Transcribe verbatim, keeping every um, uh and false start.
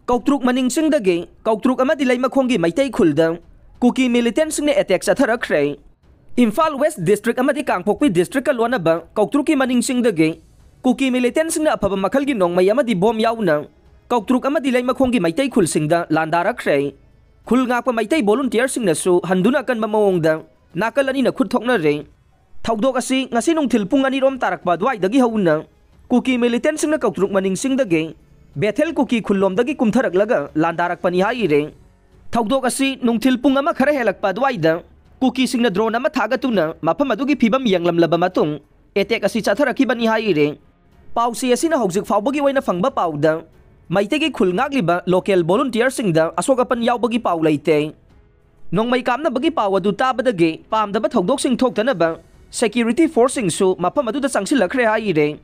ꯀꯧꯇ꯭ꯔꯨꯛ ꯃꯅꯤꯡ ꯆꯤꯡꯗꯒꯤ ꯀꯧꯇ꯭ꯔꯨꯛ ꯑꯃꯗꯤ ꯂꯩꯃꯈꯣꯡꯒꯤ ꯃꯩꯇꯩ ꯈꯨꯜꯗ ꯀꯨꯀꯤ militant ꯁꯤꯡꯅ attack ꯆꯠꯊꯔꯛꯈ꯭ꯔꯦ꯫ ꯏꯝꯐꯥꯜ West District ꯑꯃꯗꯤ ꯀꯥꯡꯄꯣꯛꯄꯤ District ꯀ ꯂꯣꯟꯅꯕ ꯀꯧꯇ꯭ꯔꯨꯛꯀꯤ ꯃꯅꯤꯡ ꯆꯤꯡꯗꯒꯤ ꯀꯨꯀꯤ militant ꯁꯤꯡꯅ ꯑꯐꯕ ꯃꯈꯜꯒꯤ ꯅꯣꯡꯃꯩ ꯑꯃꯗꯤ bomb ꯌꯥꯎꯅ ꯀꯧꯇ꯭ꯔꯨꯛ ꯑꯃꯗꯤ ꯂꯩꯃꯈꯣꯡꯒꯤ ꯃꯩꯇꯩ ꯈꯨꯜꯁꯤꯡꯗ ꯂꯥꯟꯗꯥꯔꯛꯈ꯭ꯔꯦ꯫ ꯈꯨꯜ ꯉꯥꯛꯄ ꯃꯩꯇꯩ volunteer ꯁꯤꯡꯅꯁꯨ ꯍꯟꯗꯨꯅ ꯑꯀꯟꯕ ꯃꯑꯣꯡꯗ ꯅꯥꯀꯜ ꯑꯅꯤꯅ ꯈꯨꯠ ꯊꯣꯛꯅꯔꯦ꯫ ꯊꯧꯗꯣꯛ ꯑꯁꯤ ꯉꯁꯤ ꯅꯨꯡꯊꯤꯜ ꯄꯨꯡ ꯑꯅꯤꯔꯣꯝ ꯇꯥꯔꯛꯄ ꯑꯗꯨꯋꯥꯏꯗꯒꯤ ꯍꯧꯅ ꯀꯨꯀꯤ militant ꯁꯤꯡꯅ ꯀꯧꯇ꯭ꯔꯨꯛ ꯃꯅꯤꯡ ꯆꯤꯡꯗꯒꯤ ꯕꯦꯊꯦꯜ ꯀꯨꯀꯤ ꯈꯨꯜꯂꯣꯝꯗꯒꯤ ꯀꯨꯝꯊꯔꯛꯂꯒ ꯂꯥꯟꯗꯥꯔꯛꯄꯅꯤ ꯍꯥꯏꯔꯦ꯫ ꯊꯧꯗꯣꯛ ꯑꯁꯤ ꯅꯨꯡꯊꯤꯜ ꯄꯨꯡ ꯑꯃ ꯈꯔ ꯍꯦꯜꯂꯛꯄ ꯑꯗꯨꯋꯥꯏꯗ ꯀꯨꯀꯤꯁꯤꯡꯅ drone ꯑꯃ ꯊꯥꯒꯠꯇꯨꯅ ꯃꯐꯝ ꯑꯗꯨꯒꯤ ꯐꯤꯕꯝ ꯌꯦꯡꯂꯝꯂꯕ ꯃꯇꯨꯡ attack ꯑꯁꯤ ꯆꯠꯊꯔꯛꯈꯤꯕꯅꯤ ꯍꯥꯏꯔꯦ꯫ ꯄꯥꯎꯆꯦ ꯑꯁꯤꯅ ꯍꯧꯖꯤꯛ ꯐꯥꯎꯕꯒꯤ ꯑꯣꯏꯅ ꯐꯪꯕ ꯄꯥꯎꯗ ꯃꯩꯇꯩꯒꯤ ꯈꯨꯜ ꯉꯥꯛꯂꯤꯕ local volunteer ꯁꯤꯡꯗ ꯑꯁꯣꯛ ꯑꯄꯟ ꯌꯥꯎꯕꯒꯤ ꯄꯥꯎ ꯂꯩꯇꯦ꯫ ꯅꯣꯡꯃꯩ ꯀꯥꯞꯅꯕꯒꯤ ꯄꯥꯎ ꯑꯗꯨ ꯇꯥꯕꯗꯒꯤ ꯄꯥꯝꯗꯕ ꯊꯧꯗꯣꯛꯁꯤꯡ ꯊꯣꯛꯇꯅꯕ security force ꯁꯤꯡꯁꯨ ꯃꯐꯝ ꯑꯗꯨꯗ ꯆꯪꯁꯤꯜꯂꯛꯈ꯭ꯔꯦ ꯍꯥꯏꯔꯦ꯫